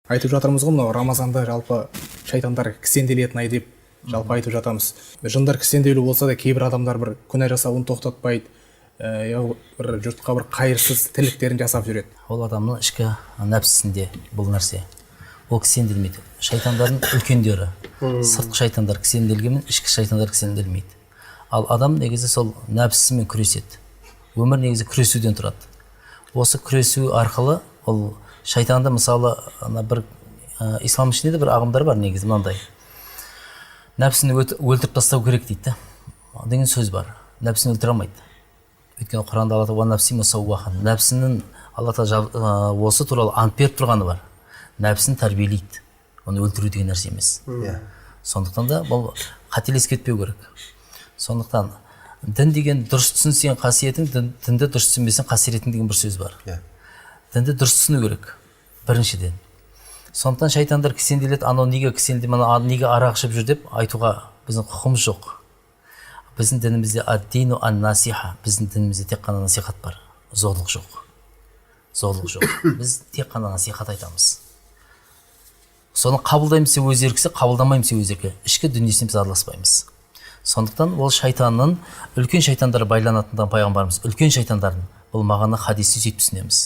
Айтып жатырмыз ғой, мынау Рамазанда жалпы шайтандар кісенделетін ай деп жалпы айтып жатамыз. Жындар кісенделу болса да, кейбір адамдар бір күнә жасауын тоқтатпайды, бір жұртқа бір қайырсыз тірліктерін жасап жүреді. Ол адамның ішкі нәпсісінде бұл нәрсе, ол кісенделмейді. Шайтандардың үлкендері, сыртқы шайтандар кісенделгенмен, ішкі шайтандар кісенделмейді. Ал адам негізі сол нәпсісімен күреседі. Өмір негізі күресуден тұрады. Осы күресу арқылы ол шайтанды, мысалы, ана бір ислам ішінде де бір ағымдар бар негізі, мынандай: нәпсіні өлтіріп тастау керек дейді да деген сөз бар. Нәпсіні өлтіре алмайды, өйткені Құранда Алла тағала нәпсінің, Алла тағала осы туралы ант беріп тұрғаны бар. Нәпсіні тәрбиелейді, оны өлтіру деген нәрсе емес. Иә. Сондықтан да бұл қателесіп кетпеу керек. Сондықтан дін деген дұрыс түсінсең қасиетің, дінді дұрыс түсінбесең қасіретің деген бір сөз бар. Иә. Дінді дұрыс түсіну керек біріншіден. Сондықтан шайтандар кісенделеді, анау неге кісенде, мына неге арақ ішіп жүр деп айтуға біздің құқымыз жоқ. Біздің дінімізде ад-дину ан-насиха, біздің дінімізде тек қана насихат бар, зорлық жоқ, зорлық жоқ. Біз тек қана насихат айтамыз. Соны қабылдаймыз десе өз еркісі, қабылдамаймыз десе өз еркі. Ішкі дүниесіне біз араласпаймыз. Сондықтан ол шайтанның, үлкен шайтандар байланатындығын пайғамбарымыз үлкен шайтандардың, бұл мағына хадисті сөйтіп түсінеміз.